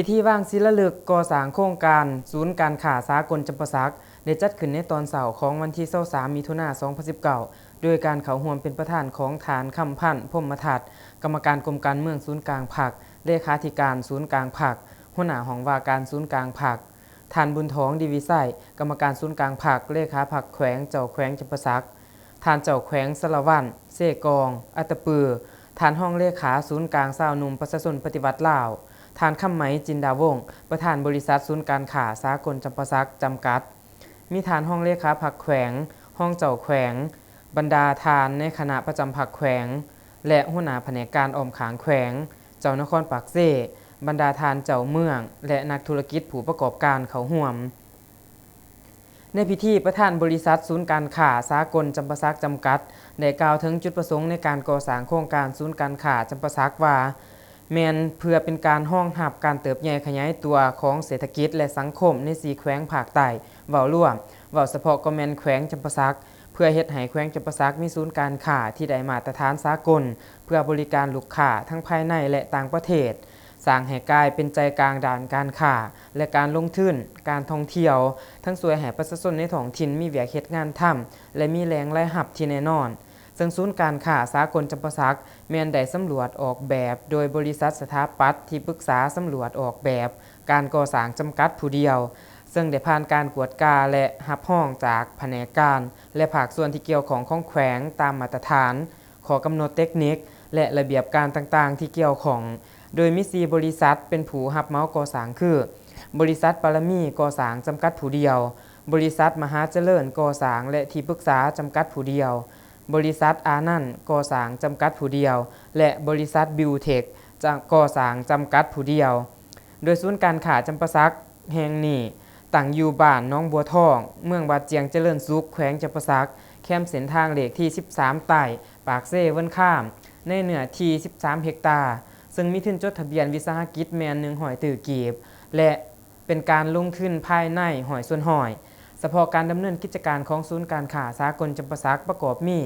ພິທີວາງສີລາລຶກກໍ່ສ້າງໂຄງການສູນການຄ້າສາກົນຈຳປາສັກ ໄດ້ຈັດຂຶ້ນໃນຕອນເຊົ້າຂອງວັນທີຊາວສາມ ມິຖຸນາ ສອງພັນສິບເກົ້າ ໂດຍການເຂົ້າຮ່ວມເປັນປະທານຂອງທ່ານ ຄຳພັນ ພົມມະທັດ ກຳມະການກົມການເມືອງສູນກາງພັກ, ເລຂາທິການສູນກາງພັກ, ຫົວໜ້າຫ້ອງວ່າການສູນກາງພັກ, ທ່ານ ບຸນທອງ ດີວິໄຊ ກຳມະການສູນກາງພັກ, ເລຂາພັກແຂວງ, ເຈົ້າແຂວງຈຳປາສັກ, ທ່ານເຈົ້າແຂວງສາລະວັນ ເຊກອງ ອັດຕະປື, ທ່ານຮອງເລຂາສູນກາງຊາວໜຸ່ມປະຊາຊົນປະຕິວັດລາວ, ທ່ານ ຄຳໄໝ ຈິນດາວົງ ປະທານບໍລິສັດສູນການຄ້າສາກົນຈຳປາສັກຈຳກັດ, ມີທ່ານຮອງເລຂາພັກແຂວງ, ຮອງເຈົ້າແຂວງ, ບັນດາທ່ານໃນຄະນະປະຈຳພັກແຂວງ ແລະ ຫົວໜ້າພະແນກການອ້ອມຂ້າງແຂວງ, ເຈົ້ານະຄອນປາກເຊ, ບັນດາທ່ານເຈົ້າເມືອງ ແລະ ນັກທຸລະກິດຜູ້ປະກອບການເຂົ້າຮ່ວມ. ໃນພິທີ, ປະທານບໍລິສັດສູນການຄ້າສາກົນຈຳປາສັກຈຳກັດ ໄດ້ກ່າວເຖິງຈຸດປະສົງໃນການກໍ່ສ້າງໂຄງການສູນການຄ້າຈຳປາສັກວ່າ ແມ່ນເພື່ອເປັນການຮອງຮັບການເຕີບໃຫຍ່ຂະຫຍາຍຕົວຂອງເສດຖະກິດ ແລະ ສັງຄົມໃນສີ່ແຂວງພາກໃຕ້ເວົ້າລວມ, ເວົ້າສະເພາະກໍແມ່ນແຂວງຈຳປາສັກ, ເພື່ອເຮັດໃຫ້ແຂວງຈຳປາສັກມີສູນການຄ້າທີ່ໄດ້ມາດຕະຖານສາກົນ ເພື່ອບໍລິການລູກຄ້າທັງພາຍໃນ ແລະ ຕ່າງປະເທດ, ສ້າງໃຫ້ກາຍເປັນໃຈກາງດ້ານການຄ້າ ແລະ ການລົງທຶນ, ການທ່ອງທ່ຽວ, ທັງຊ່ວຍໃຫ້ປະຊາຊົນໃນທ້ອງຖິ່ນມີວຽກເຮັດງານທຳ ແລະ ມີແຫຼ່ງລາຍຮັບທີ່ແນ່ນອນ. ເຊິ່ງສູນການຄ້າສາກົນຈຳປາສັກ ແມ່ນໄດ້ສຳຫຼວດອອກແບບໂດຍບໍລິສັດສະຖາປັດທີ່ປຶກສາສຳຫຼວດອອກແບບການກໍ່ສ້າງຈຳກັດຜູ້ດຽວ, ເຊິ່ງໄດ້ຜ່ານການກວດກາ ແລະ ຮັບຮອງຈາກພະແນກການ ແລະ ພາກສ່ວນທີ່ກ່ຽວຂ້ອງຂອງແຂວງຕາມມາດຕະຖານ, ຂໍ້ກຳນົດເຕັກນິກ ແລະ ລະບຽບການຕ່າງໆທີ່ກ່ຽວຂ້ອງ, ໂດຍມີສີ່ບໍລິສັດເປັນຜູ້ຮັບເໝົາກໍ່ສ້າງຄື ບໍລິສັດປາລະມີກໍ່ສ້າງຈຳກັດຜູ້ດຽວ, ບໍລິສັດມະຫາຈະເລີນກໍ່ສ້າງ ແລະ ທີ່ປຶກສາຈຳກັດຜູ້ດຽວ, ບໍລິສັດອານັນກໍ່ສ້າງຈຳກັດຜູ້ດຽວ ແລະ ບໍລິສັດບິວເທັກກໍ່ສ້າງຈຳກັດຜູ້ດຽວ. ໂດຍສູນການຄ້າຈຳປາສັກແຫ່ງນີ້ຕັ້ງຢູ່ບ້ານໜອງບົວທອງ, ເມືອງບາດຈຽງຈະເລີນສຸກ, ແຂວງຈຳປາສັກ, ແຄມເສັ້ນທາງເລກທີສິບສາມໃຕ້, ປາກເຊເວີນຄາມ, ໃນເນື້ອທີ່ສິບສາມເຮັກຕາ, ເຊິ່ງມີທຶນຈົດທະບຽນວິສາຫະກິດແມ່ນໜຶ່ງຮ້ອຍຕື້ກີບ ແລະ ເປັນການລົງທຶນພາຍໃນຮ້ອຍສ່ວນຮ້ອຍ. ສະເພາະການດຳເນີນກິດຈະການຂອງສູນການຄ້າສາກົນຈຳປາສັກປະກອບມີ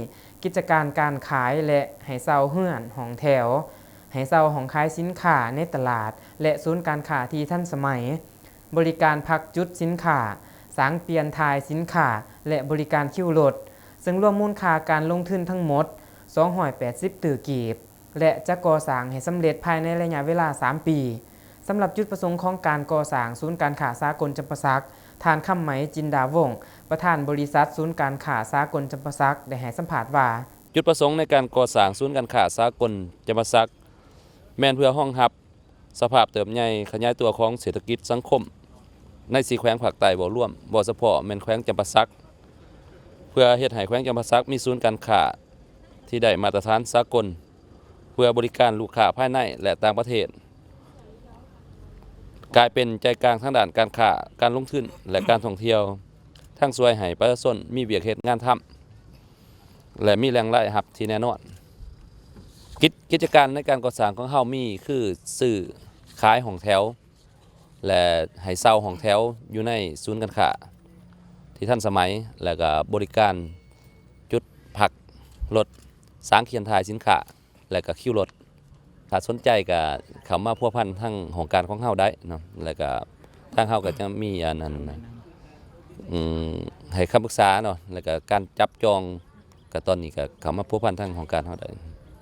ກິດຈະການການຂາຍ ແລະ ໃຫ້ເຊົ່າເຮືອນຫ້ອງແຖວ, ໃຫ້ເຊົ່າຫ້ອງຂາຍສິນຄ້າໃນຕະຫຼາດ ແລະ ສູນການຄ້າທີ່ທັນສະໄໝ, ບໍລິການພັກຈຸດສິນຄ້າ, ສາງປ່ຽນຖ່າຍສິນຄ້າ ແລະ ບໍລິການຄິວລົດ, ເຊິ່ງລວມມູນຄ່າການລົງທຶນທັງໝົດສອງຮ້ອຍແປດສິບຕື້ກີບ. ແລະ ຈະກໍ່ສ້າງໃຫ້ສຳເລັດພາຍໃນໄລຍະເວລາສາມປີ. ສຳລັບຈຸດປະສົງຂອງການກໍ່ສ້າງສູນການຄ້າສາກົນຈຳປາສັກ, ທ່ານ ຄຳໄໝ ຈິນດາວົງ ປະທານບໍລິສັດສູນການຄ້າສາກົນຈຳປາສັກ ໄດ້ໃຫ້ສຳພາດວ່າ, ຈຸດປະສົງໃນການກໍ່ສ້າງສູນການຄ້າສາກົນຈຳປາສັກ ແມ່ນເພື່ອຮອງຮັບສະພາບເຕີບໃຫຍ່ຂະຫຍາຍຕົວຂອງເສດຖະກິດສັງຄົມໃນສີ່ແຂວງພາກໃຕ້ເວົ້າລວມ, ເວົ້າສະເພາະແມ່ນແຂວງຈຳປາສັກ, ເພື່ອເຮັດໃຫ້ແຂວງຈຳປາສັກມີສູນການຄ້າ ທີ່ໄດ້ມາດຕະຖານສາກົນ ເພື່ອບໍລິການລູກຄ້າພາຍໃນ ແລະ ຕ່າງປະເທດ, ກາຍເປັນໃຈກາງທາງດ້ານການຄ້າ, ການລົງທຶນ ແລະ ການທ່ອງທ່ຽວ, ທັງຊ່ວຍໃຫ້ປະຊາຊົນມີວຽກເຮັດງານທຳ ແລະ ມີແຫຼ່ງລາຍຮັບທີ່ແນ່ນອນ. ກິດ ກິດຈະການໃນການກໍ່ສ້າງຂອງເຮົາມີຄື ຊື້ຂາຍຫ້ອງແຖວ ແລະ ໃຫ້ເຊົ່າຫ້ອງແຖວຢູ່ໃນສູນການຄ້າທີ່ທັນສະໄໝ, ແລ້ວກໍບໍລິການຈຸດພັກລົດ, ສາງປ່ຽນຖ່າຍສິນຄ້າ ແລ້ວກໍຄິວລົດ. ຖ້າສົນໃຈກໍເຂົ້າມາພົວພັນທາງຫ້ອງການຂອງເຮົາໄດ້ເນາະ, ແລ້ວກໍທາງເຮົາກໍຈະມີອັນນັ້ນ ອືມ ໃຫ້ຄຳປຶກສາເນາະ, ແລ້ວກໍການຈັບຈອງ ກໍຕອນນີ້ກໍເຂົ້າມາພົວພັນທາງຫ້ອງການເຮົາໄດ້.